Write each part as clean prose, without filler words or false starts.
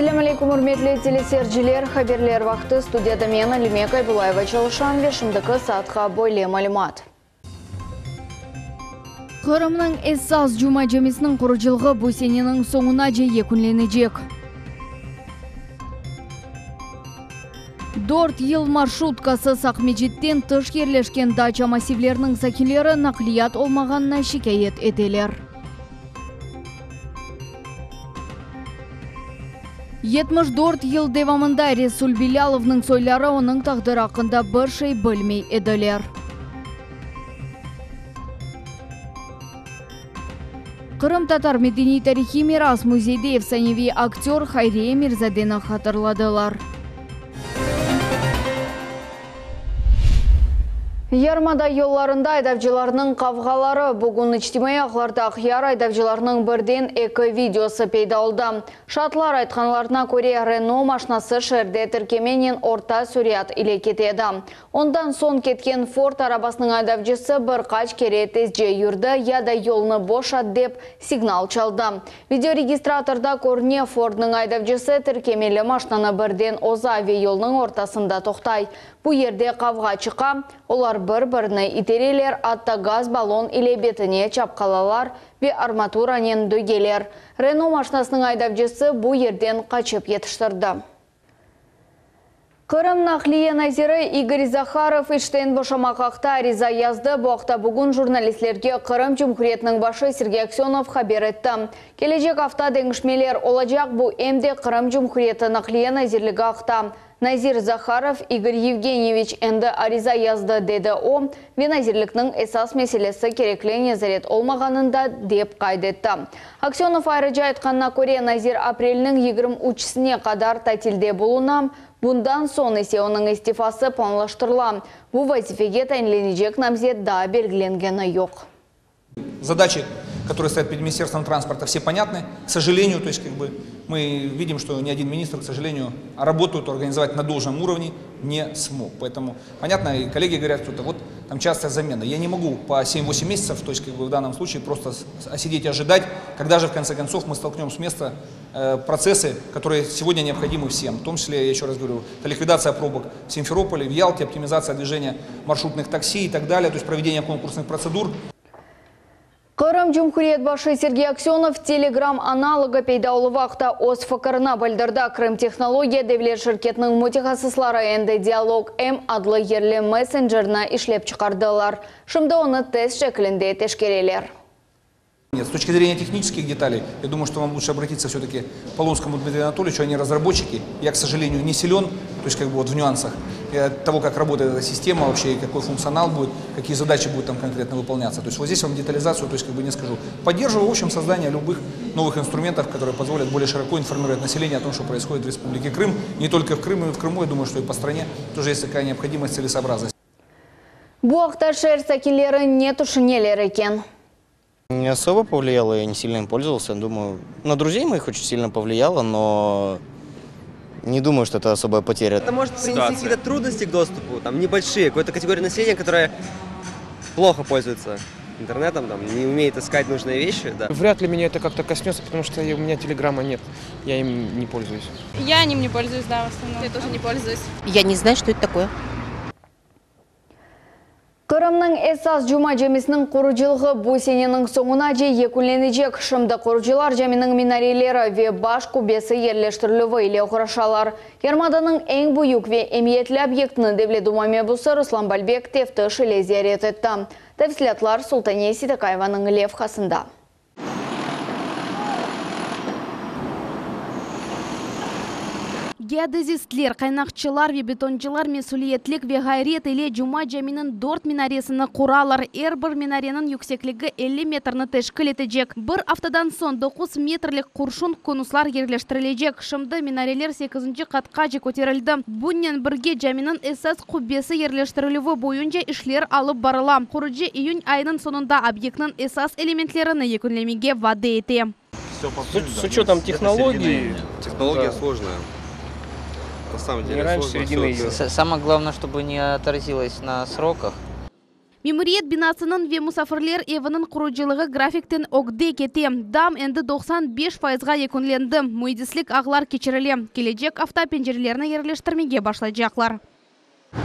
Selâm aleyküm, ürmetli teleseyirciler! Haberler vaqtı, studiyada men, Alime Kaybulayeva çalışam ve şimdiki saatqa böyle malümat. Qırımnıñ esas Cuma camisiniñ qurucılığı bu seneniñ soñunace yekünlenecek. Dört yıl marşrutkasız Aqmescitten tış yerleşken daça massivleriniñ sakinleri naqliyat olmağanına şikâyet eteler. 74 yıl devamında Resul Bilâlovnıñ soyları onıñ taqdiri aqqında bir şey bilmey ediler. Qırımtatar medeniy-tarihiy miras müzeyde efsaneviy aktör Hayri Emirzadeni hatırladılar. Yarımada yollarında aydavcılarnıñ qavğaları. Bugün içtimaiy ağlarda Aqyar aydavcılarınıñ birden eki videosı peyda oldı. Şaatlar aytqanlarına köre, Reno maşnası şeerde tirkemenen orta sürât ile kete edi. Ondan soñ ketken Ford arabasınıñ aydavcısı bir qaç kere tezce yürdi ya da yolnı boşat dep signal çaldı. Videoregistratorda körüne, Fordnıñ aydavcısı tirkemeli maşnanı birden oza ve yolnıñ ortasında toqtay. Bu yerde qavğa çıqa, olar bir-birini itereler, atta gaz ballon ile betine çapqalalar ve armaturanen dögeler. Reno maşnasınıñ aydavcısı bu yerden qaçıp yetiştirdi. Qırım naqliye naziri İgor Zaharov işten boşamaq aqta ariza yazdı. Bu aqta bugün jurnalistlerge Qırım Cumhuriyetiniñ başı Sergey Aksönov haber etti. Kelecek afta deñişmeler olacaq, bu em de Qırım Cumhuriyeti Naqliye nazirligi aqta. Nazir Zaharov İgor Yevgenyeviç endi ariza yazdı, dedi o, ve nazirlikniñ esas meselesi kerekli nezaret olmağanında, dep qayd etti. Aksönov ayrıca aytqanına köre, nazir aprelniñ 23-sine qadar tatilde buluna, bundan soñ ise onıñ istifası planlaştırıla. Bu vazifege tayinlenecek namzet daa belgilengeni yoq. Задачи, которые стоят перед Министерством транспорта, все понятны. К сожалению, то есть как бы мы видим, что ни один министр, к сожалению, работу эту организовать на должном уровне не смог. Поэтому, понятно, и коллеги говорят, кто-то, вот там частая замена. Я не могу по 7-8 месяцев, то есть как бы в данном случае просто сидеть и ожидать, когда же в конце концов мы столкнем с места э, процессы, которые сегодня необходимы всем. В том числе, я еще раз говорю, это ликвидация пробок в Симферополе, в Ялте, оптимизация движения маршрутных такси и так далее, то есть проведение конкурсных процедур. Qırım Cumhuriyet başı Sergey Aksönov Telegram analogı peyda oluvı aqta öz fikirini bildirdi. Krımtehnologiya devlet şirketiniñ mütehassısları endi Dialog-M adlı yerli messencerni işlep çıqardılar. Şimdi onı test şeklinde teşkereler. Нет, с точки зрения технических деталей, я думаю, что вам лучше обратиться все-таки к Полонскому Дмитрию Анатольевичу, они разработчики. Я, к сожалению, не силен, то есть как бы вот в нюансах э, того, как работает эта система вообще, и какой функционал будет, какие задачи будут там конкретно выполняться. То есть вот здесь вам детализацию, то есть как бы не скажу. Поддерживаю, в общем, создание любых новых инструментов, которые позволят более широко информировать население о том, что происходит в Республике Крым. Не только в Крыму, и в Крыму, я думаю, что и по стране тоже есть такая необходимость, целесообразность. Bu aqta şeer sakinleri ne tüşüneler eken? Не особо повлияло, я не сильно им пользовался. Думаю, на друзей моих очень сильно повлияло, но не думаю, что это особая потеря. Это может принести какие-то трудности к доступу, там небольшие, какой-то категории населения, которая плохо пользуется интернетом, там, не умеет искать нужные вещи. Да. Вряд ли меня это как-то коснется, потому что у меня телеграмма нет, я им не пользуюсь. Я ним не пользуюсь, да, в основном. Я тоже не пользуюсь. Я не знаю, что это такое. Qırımnıñ esas Cuma camisiniñ qurucılığı bu seneniñ soñunace yekünlenecek. Şimdi qurucılar caminiñ minareleri ve baş qubbesi yerleştirilüvi ile oğraşalar. Yarımadanıñ eñ büyük ve emiyetli obyektini Devlet Duma mebusı Ruslan Balbek teftiş ile ziyaret etti. Tafsilâtlar Sultaniye Seytakayevanıñ levhasında. Geodezistler, qaynaqçılar ve betoncılar mesüliyetlik ve ğayret ile Cuma caminiñ dört minaresini quralar. Er bir minareniñ yüksekligi 50 metrni teşkil etecek. Bir aftadan soñ 9 metrlik qurşun konuslar yerleştirilecek. Şimdi minareler sekizinci qatqace köterildi. Bunnen birge caminiñ esas qubbesi yerleştirilüvi boyunca işler alıp barıla. Qurucı iyün ayınıñ soñunda obyektniñ esas elementlerini yekünlemege vade ete. С учетом технологий. Технология сложная. На самом деле Не раньше сложно середины всё это. июня. Самое главное, чтобы не отразилось на сроках. Memuriyet binasınıñ ve musafirler eviniñ qurucılığı grafikten ögde kete. Dam endi 95 fayızğa yekünlendi, müendislik ağlar keçirile. Kelecek afta pencerelerni yerleştirmege başlaycaqlar.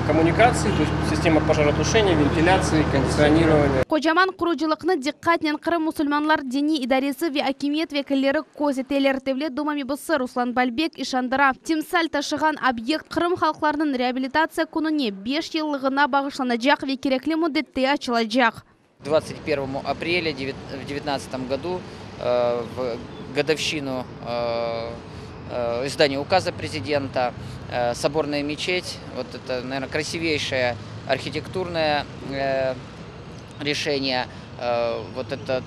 Коммуникации, то есть система пожаротушения, вентиляции, кондиционирования. Qocaman qurucılıqnı diqqatnen Qırım musulmanlar diniy idaresi ve akimiyet vekilleri köz eteler. Devlet Duma mebusı Ruslan Balbek işandıra, timsal taşığan obyekt Qırım halqlarınıñ reabilitatsiya kününe 5 yıllığına bağışlanacaq ve kerekli müddette açılacaq. 21 апреля в 2019 году, в годовщину издания указа президента, Соборная мечеть, вот это, наверное, красивейшее архитектурное решение, вот этот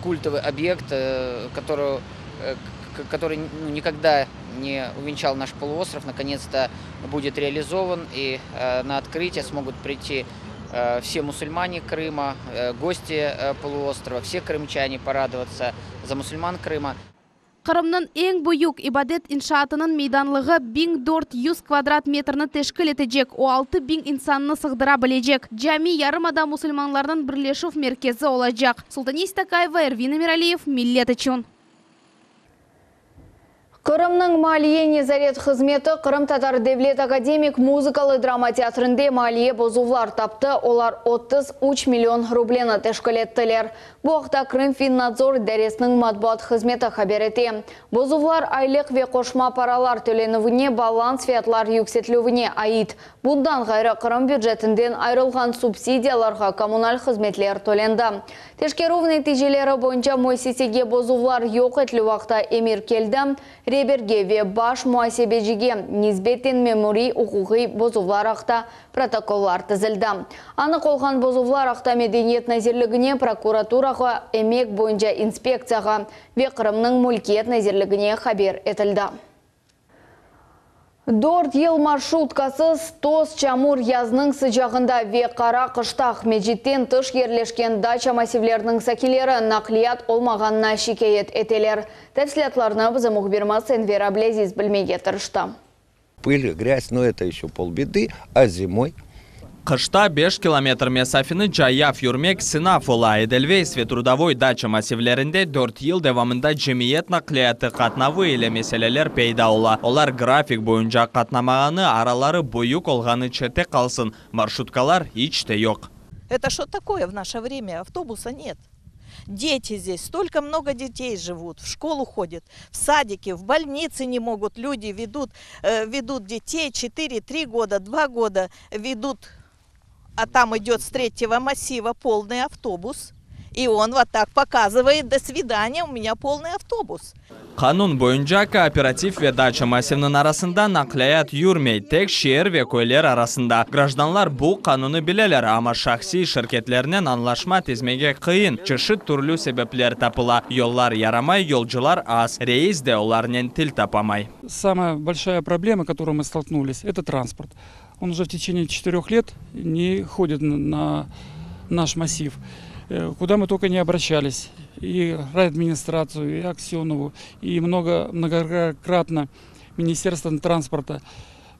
культовый объект, который ну, никогда не увенчал наш полуостров, наконец-то будет реализован, и на открытие смогут прийти все мусульмане Крыма, гости полуострова, все крымчане порадоваться за мусульман Крыма. Qırımnıñ eñ büyük ibadet inşaatınıñ meydanlığı 1400 kvadrat metrni teşkil etecek. O 6000 insannı sığdıra bilecek. Cami yarımada musulmanlarınıñ birleşüv merkezi olacaq. Sultaniye Stakayeva, Ervin Emiraliyev, Millet içün. Qırımnıñ Maliye nezaret hızmeti Qırımtatar Devlet akademik muzıkalı drama teatrinde maliye bozuvlar taptı. Olar 33 million rubleni teşkil ettiler. Bu aqta Krımfinnadzor idaresiniñ matbuat hızmeti haber ete. Bozuvlar aylıq ve qoşma paralar tölenüvine balans fiyatlar yükseltilüvine ait. Bundan ğayrı Qırım bücetinden ayırılğan subsidiyalarğa kommunal hızmetler tölendi. Teşkerüv neticeleri boyunca müessisege bozuvlar yoq etilüv aqta emir keldi. Reberge ve baş muasebecige nisbeten memuriy uquqiy bozuvlar aqta protokollar tizildi. Anıq olğan bozuvlar aqta Medeniyet nazirligine, prokuraturağa, emek boyunca inspektsiyağa ve Qırımnıñ Mülkiyet nazirligine haber etildi. 4 yıl marşrutkasız toz çamur yaznıñ sıcağında ve qara qışta Aqmescitten tış yerleşken daça massivleriniñ sakinleri naqliyat olmağanına şikâyet eteler. Tafsilâtlarnı bizim mühbirimiz Enver Ablâziz bilmege tırıştı. Пыль, грязь, но это еще полбеды, а зимой Qışta 5 kilometr mesafeni cayav yürmek sınav ola. Edelveys ve Trudovой daça massivlerinde 4 yıl devamında cemiyet naqliyatı qatnavı ile meseleler peyda ola. Olar grafik boyunca qatnamağanı, araları büyük olğanı çette qalsın. Marşrutkalar iç te yoq. Это что такое в наше время? Автобуса нет. Дети здесь, столько много детей живут, в школу ходят, в садики, в больницы не могут. Люди ведут детей 4-3 года, 2 года ведут, а там идет с третьего массива полный автобус. И он вот так показывает, до свидания, у меня полный автобус. Qanun boyunca kooperativ ve daça massiviniñ arasında naqliyat yürmey, tek şeer ve köyler arasında. Grajdanlar bu qanunnı bileler, amma şahsiy şirketlernen añlaşma tizmege qıyın, çeşit türlü sebepler tapıla. Yollar yaramay, yolcular az, reis de olarnen til tapamay. Самая большая проблема, с которой мы столкнулись, это транспорт. Он уже в течение 4 лет не ходит на наш массив. Куда мы только не обращались, и райадминистрацию, и Аксенову, и многократно Министерство транспорта.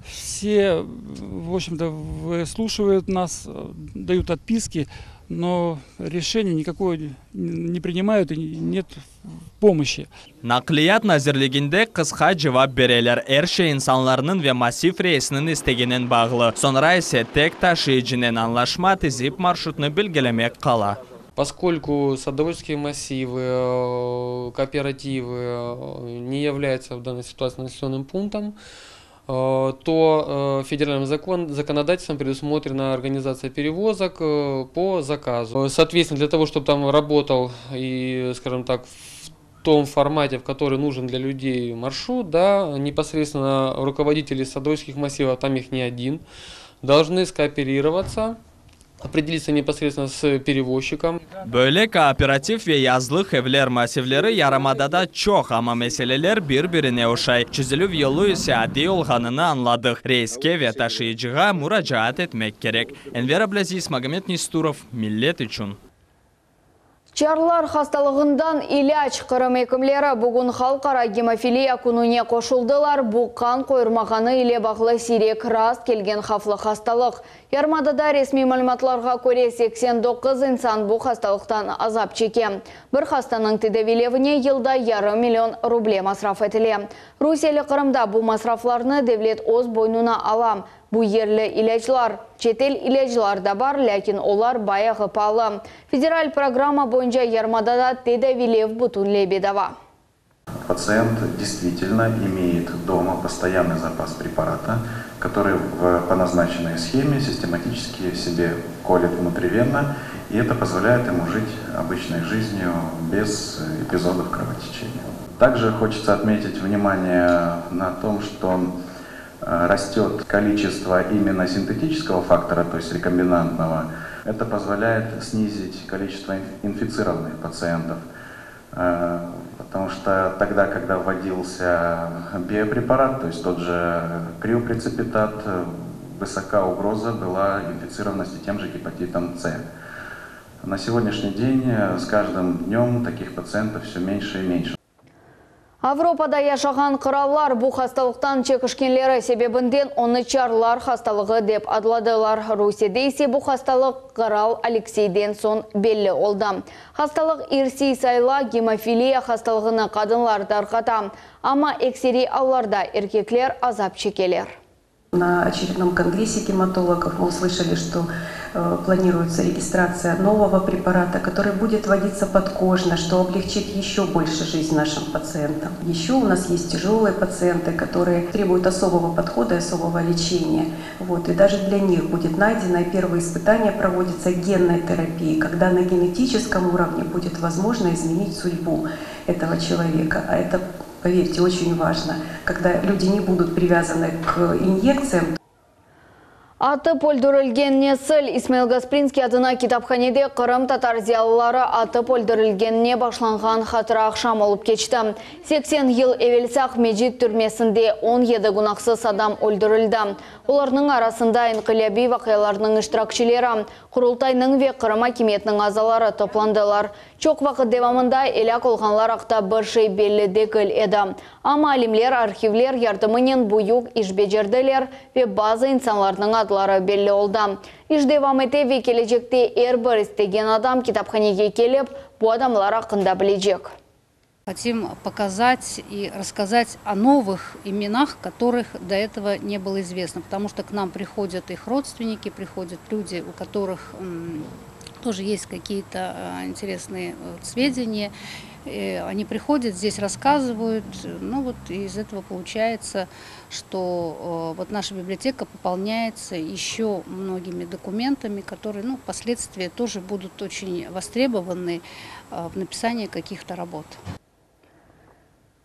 Все, в общем-то, выслушивают нас, дают отписки, но решения никакое не принимают и нет помощи. Naqliyat nazirliginde qısqa cevap bereler. Er şey insanlarnıñ ve massiv reisiniñ isteginen bağlı. Soñra ise tek taşıyıcınen añlaşma tizip marşrutnı belgilemek qala. Поскольку садоводческие массивы, кооперативы не являются в данной ситуации населенным пунктом, то федеральным законодательством предусмотрена организация перевозок по заказу. Соответственно, для того, чтобы там работал и, скажем так, в том формате, в который нужен для людей маршрут, да, непосредственно руководители садоводческих массивов, там их не один, должны скооперироваться, определиться непосредственно с перевозчиком. Böyle kooperativ ve yazlıq evler massivleri yarımadada çoq, amma meseleler bir-birine oşay. Çezilüv yolu ise adiy olğanını añladıq. Reiske ve taşıyıcığa muracaat etmek kerek. Enver Ablâziz, Magomed Nesturov, Millet içün. Çarlar hastalığından ilâc, Qırım ekimleri bugün Halqara gemofiliya kününe qoşuldılar. Bu, qan qoyurmağanı ile bağlı siyrek rast kelgen havflı hastalıq. Yarımadada resmiy malümatlarğa köre, 89 insan bu hastalıqtan azap çeke. Bir hastanıñ tedaviylevine yılda yarım million ruble masraf etile. Rusiyeli Qırımda bu masraflarnı devlet öz boynuna ala. Bu yerli ilâclar. Çetel ilâclar da bar, lâkin olar bayağı paalı. Federal programma boyunca yarımadada tedaviylev bütünley bedava. Пациент действительно имеет дома постоянный запас препарата, который в, по назначенной схеме систематически себе колет внутривенно, и это позволяет ему жить обычной жизнью без эпизодов кровотечения. Также хочется отметить внимание на том, что растет количество именно синтетического фактора, то есть рекомбинантного. Это позволяет снизить количество инфицированных пациентов. Потому что тогда, когда вводился биопрепарат, то есть тот же криопреципитат, высока угроза была инфицированности тем же гепатитом С. На сегодняшний день с каждым днем таких пациентов все меньше и меньше. Avropada yaşağan qırallar bu hastalıqtan çekişkenleri sebebinden onı çarlar hastalığı dep adladılar. Rusiyede ise bu hastalıq qıral Alekseyden soñ belli oldı. Hastalıq irsiy sayıla, gemofiliya hastalığını qadınlar tarqata. Amma ekseriy allarda erkekler azap çekeler. На очередном конгрессе гематологов мы услышали, что планируется регистрация нового препарата, который будет вводиться подкожно, что облегчит еще больше жизнь нашим пациентам. Еще у нас есть тяжелые пациенты, которые требуют особого подхода и особого лечения. Вот, и даже для них будет найдено, и первые испытания проводятся генной терапии, когда на генетическом уровне будет возможно изменить судьбу этого человека. А это, поверьте, очень важно, когда люди не будут привязаны к инъекциям. Atıp öldürilgen nesil İsmail Gasprinskiy adına kitaphanede qırımtatar ziyalıları atıp öldürilgenine bağışlanğan hatıra aqşam olıp keçti. 80 yıl evelsi Aqmescit türmesinde 17 günahsız adam öldürildi. Olarnıñ arasında inqilâbiy vaqialarnıñ iştirakçileri, Qurultaynıñ ve Qırım akimiyetiniñ azaları toplandılar. Çoq vaqıt devamında elâk olğanlar aqta bir şey belli degil edi. Amma alimler arhivler yardımınen büyük iş becerdiler ve bazı insanlarnıñ adları belli oldı. İş devam ete ve kelecekte er bir istegen adam kitaphanege kelip, bu adamlar aqqında bilecek. Хотим показать и рассказать о новых именах, которых до этого не было известно, потому что к нам приходят их родственники, приходят люди, у которых тоже есть какие-то интересные сведения. Они приходят, здесь рассказывают. Ну вот из этого получается, что вот наша библиотека пополняется еще многими документами, которые, ну, впоследствии тоже будут очень востребованы в написании каких-то работ.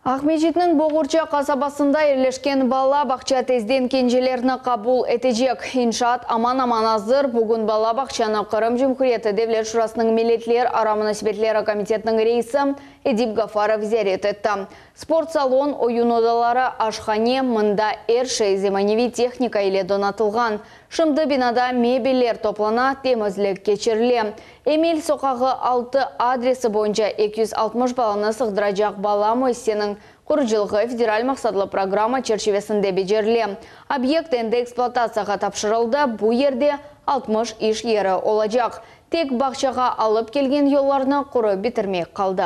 Aqmescitniñ Boğurça qasabasında yerleşken bala bağça tezden kencelerni qabul etecek. İnşaat aman-aman azır. Bugün bala bağçanı Qırım Cumhuriyeti Devlet Şurasınıñ Milletlerara munasebetleri komitetiniñ reisi Edip Gafarov ziyaret etti. Sport salon, oyun odaları, aşhane, mında er şey zemaneviy tehnika ile donatılğan. Şimdi binada mebeller toplana, temizlik keçirile. Emel soqağı 6 adresi boyunca 260 balanı sığdıracaq bala müessiseniñ qurucılığı federal maqsatlı programma çerçivesinde becerile. Obyekt endi ekspluatatsiyağa tapşırıldı, bu yerde 60 iş yeri olacaq. Tek bağçağa alıp kelgen yollarnı qurıp bitirmek qaldı.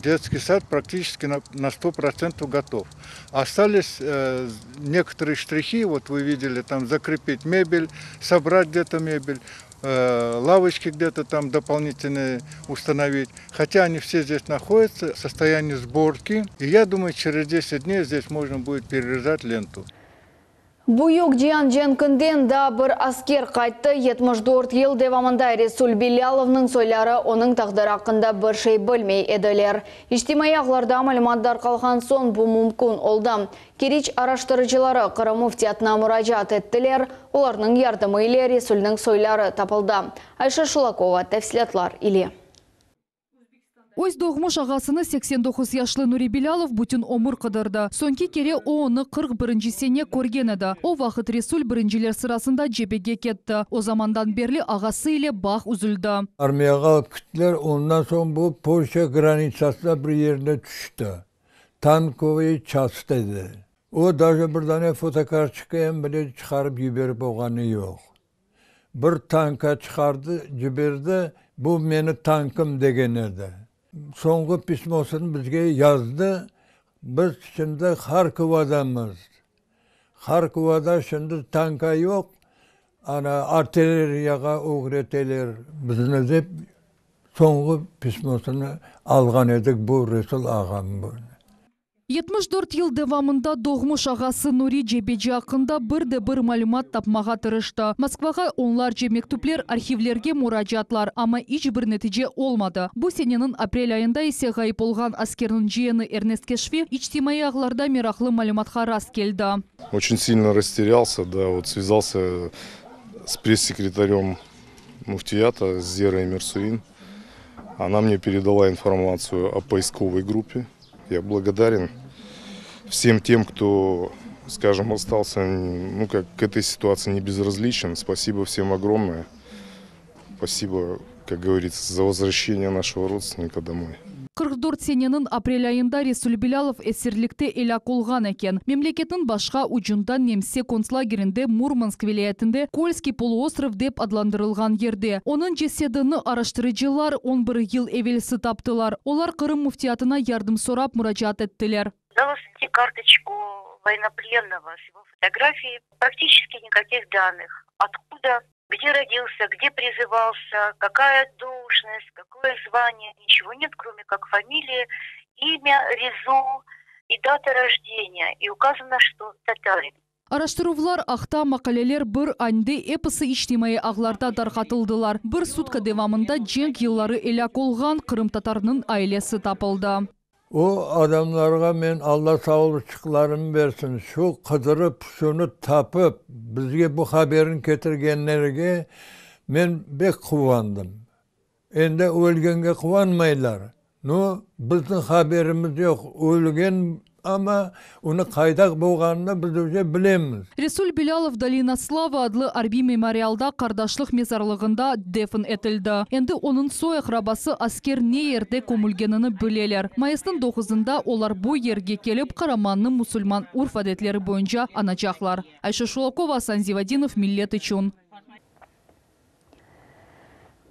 Детский сад практически на, на 100% готов. Остались некоторые штрихи, вот вы видели, там закрепить мебель, собрать где-то мебель, лавочки где-то там дополнительные установить. Хотя они все здесь находятся в состоянии сборки. И я думаю, через 10 дней здесь можно будет перерезать ленту. Büyük Cian cenkinden daa bir asker qayttı. 74 yıl devamında Resul Bilâlovnıñ soyları onıñ taqdiri aqqında bir şey bilmey ediler. İçtimaiy ağlarda malümat darqalğan soñ bu mümkün oldı. Keriç araştırıcıları Qırım müftiyatına muracaat ettiler. Olarnıñ yardımı ile Resulniñ soyları tapıldı. Ayşe Şulakova tafsilâtlar ile. Öz doğmuş ağasını 89 yaşlı Nuri Bilâlov bütün ömür qıdırdı. Soñki kere o onı 41 sene körgen edi. O vaqıt Resul birinciler sırasında cebege ketti. O zamandan berli ağası ile bağ üzüldi. Armiyağa alıp kettiler, ondan soñ bu Polşa granitsasında bir yerine tüşti. Tankovıy çast edi. O daje bir dane fotokartçka em bile çıqarıp yiberip olğanı yoq. Bir tanka çıqardı, ciberdi, bu meni tankım degen edi. Soñğı pismosını bizge yazdı, biz şimdi Harkovadamız. Harkovada şimdi tanka yoq, ana artilleriyağa ögreteler bizni dep soñğı pismosını alğan edik bu Resul ağam. 74 yıl devamında doğmuş ağası Nuri Cebeci aqqında bir de bir malümat tapmağa tırıştı. Moskvağa onlarca mektüpler, arhivlerge muracaatlar, amma iç bir netice olmadı. Bu seneniñ aprel ayında ise ğayıp olğan askerniñ ciyeni Ernest Keşfi içtimaiy ağlarda meraqlı malümatqa rast keldi. Очень сильно растерялся, да, вот связался с пресс-секретарем муфтията Зерой Мерсуин. Она мне передала информацию о поисковой группе. Я благодарен всем тем, кто, скажем, остался, ну, как к этой ситуации не безразличен. Спасибо всем огромное. Спасибо, как говорится, за возвращение нашего родственника домой. 44 seneniñ aprel ayında Resul Bilâlov esirlikte elâk olğan eken. Memleketniñ başqa ucunda nemse kontslagerinde Murmansk vilâyetinde Kölskiy poluostrov dep adlandırılğan yerde. Onıñ cesedini araştırıcılar 11 yıl evelsi taptılar. Olar Qırım müftiyatına yardım sorap muracaat ettiler. Удалось найти карточку военнопленного с его фотографией. Практически никаких данных. Откуда, где родился, где призывался, какая должность, какое звание. Ничего нет, кроме как фамилии, имя, Резул и дата рождения. И указано, что татарин. Araştıruvlar aqta maqaleler bir ande episi içtimaiy ağlarda tarqatıldılar. Bir sutka devamında cenk yılları elâk olğan qırımtatarnıñ ailesi tapıldı. O adamlarğa men Alla sağlıqlarını bersin, şu qıdırıp, şunı tapıp, bizge bu haberini ketirgenlerge men pek quvandım. Endi ölgenge quvanmaylar. No, bizim haberimiz yoq, ölgen, amma onı qayda bolğanını biz uje bilemiz. Resul Bilâlov Dolina slavı adlı arbiy memorialda qardaşlıq mezarlığında defn etildi. Endi onıñ soy-aqrabası asker ne yerde kömülgenini bileler. Mayısnıñ doquzında olar bu yerge kelip, qaramannı musulman urf-adetleri boyunca añacaqlar. Ayşe Şulakova, Asan Zivadinov, Millet içün.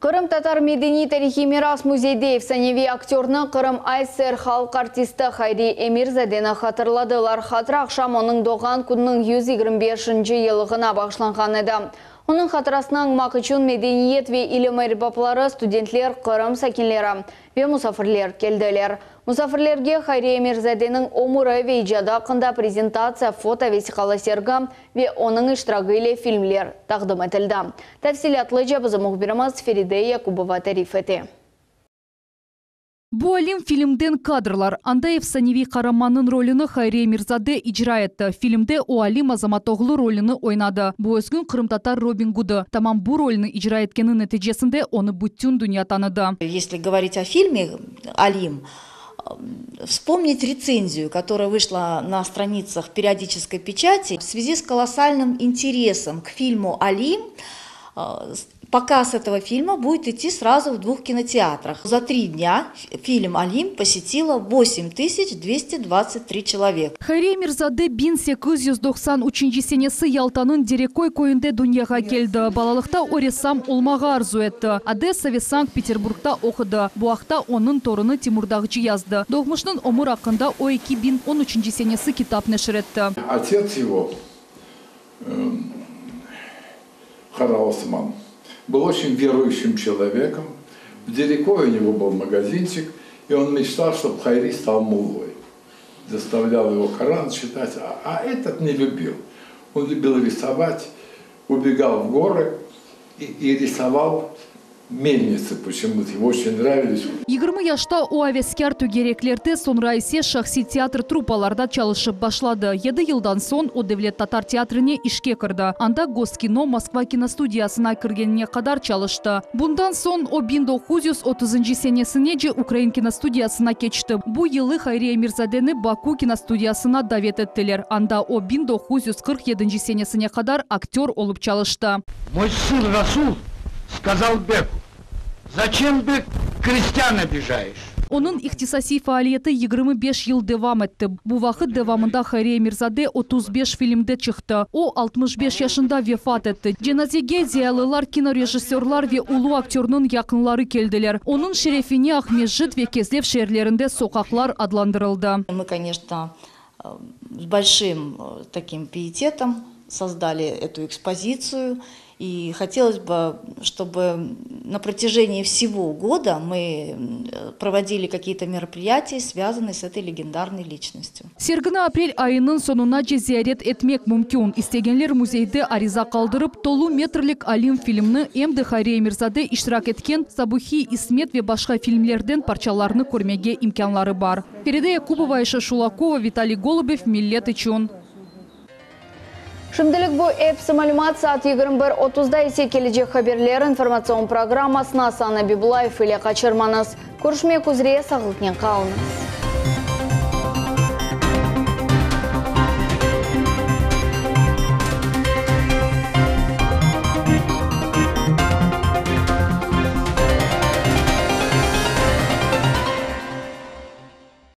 Qırımtatar medeniy tarihiy miras müzeyde efsaneviy aktörni Qırım ASSR halq artisti Hayri Emirzadeni hatırladılar. Hatıra aqşam onıñ doğğan kününiñ 125 yıllığına bağışlanğan edi. Onıñ hatırasını añmaq içün medeniyet ve ilim erbapları, studentler, Qırım sakinleri ve musafirler keldiler. Musafirlerge Hayri Emirzadeniñ ömüri ve icadı aqqında prezentatsiya, foto vesiqalı sergi ve onıñ iştiragi ile filmler taqdim etildi. Tafsilâtlıca bizim mühbirimiz Feride Yakubova tarif ete. Bu Alim filmden kadrlar. Anda efsaneviy qaramannıñ rolüni Hayri Emirzade icra etti. Filmde o Alim Azamatoğlu rolüni oynadı. Bu özgün qırımtatar Robin Gudı. Tamam bu rolni icra etkeni neticesinde onı bütün dünya tanıdı. Если говорить о фильме «Алим», вспомнить рецензию, которая вышла на страницах периодической печати в связи с колоссальным интересом к фильму «Алим». Показ этого фильма будет идти сразу в двух кинотеатрах. За 3 дня фильм «Алим» посетило 8223 человека. Hayri Emirzade 1893 senesi Yaltanıñ Dereköy köyünde dünyağa keldi. Balalıqta o ressam olmağa arzu etti. Odessa ve Sankt-Peterburgda oqudı. Bu aqta onıñ torunı Timur Dağcı yazdı. Doğmuşnıñ ömür aqqında o 2013 senesi kitap neşir etti. Отец его, Кара Осман, был очень верующим человеком. В Дерекое у него был магазинчик, и он мечтал, чтобы Хайри стал муллой. Заставлял его Коран читать, а этот не любил. Он любил рисовать, убегал в горы и рисовал. Мельницы почему-то ему очень нравились. 20 yaşta o aveskâr tögereklerde, soñra ise şahsiy teatr truppalarda çalışıp başladı. Yedi yıldan soñ o Devlet tatar teatrine işke kirdi. Anda Goskino Moskva kinostudiyasına kirgenine qadar çalıştı. Bundan soñ o 1930-ncı senesinece ukrain kinostudiyasına keçti. Bu yılı Hayri Emirzadeni Baku kinostudiyasına davet ettiler. Anda o 1947-nci senesine qadar aktör olıp çalıştı. Moy сын Расул сказал беку, Зачем, бек, крестьян обижаешь? Onıñ ihtisasiy faaliyeti 25 yıl devam etti. Bu vaqıt devamında Hayri Emirzade 35 filmde çıqtı. O, 65 yaşında vefat etti. Cenazege ziyalılar, kinorejissörlar ve ulu aktörniñ yaqınları keldiler. Onıñ şerefine Aqmescit ve Kezlev şeerlerinde soqaqlar adlandırıldı. Мы, конечно, с большим таким пиететом создали эту экспозицию. И хотелось бы, чтобы на протяжении всего года мы проводили какие-то мероприятия, связанные с этой легендарной личностью. Sergini aprel ayınıñ soñunace ziyaret etmek mümkün. İstegenler müzeyde ariza qaldırıp, tolu metrlik Alim filmini em de Hayri Emirzade iştirak etken Sabuhiy İsmet ve başqa filmlerden parçalarnı körmege imkânları bar. Feride Yakubova, Ayşe Şulakova, Vitaliy Golubev, Millet içün. Şimdilik bu episi malümat, saat 21:30da ise kelecek haberler informatsion programmasını Asan Abibulayev ile qaçırmañız. Körüşmek üzre, sağlıqnen qalıñız.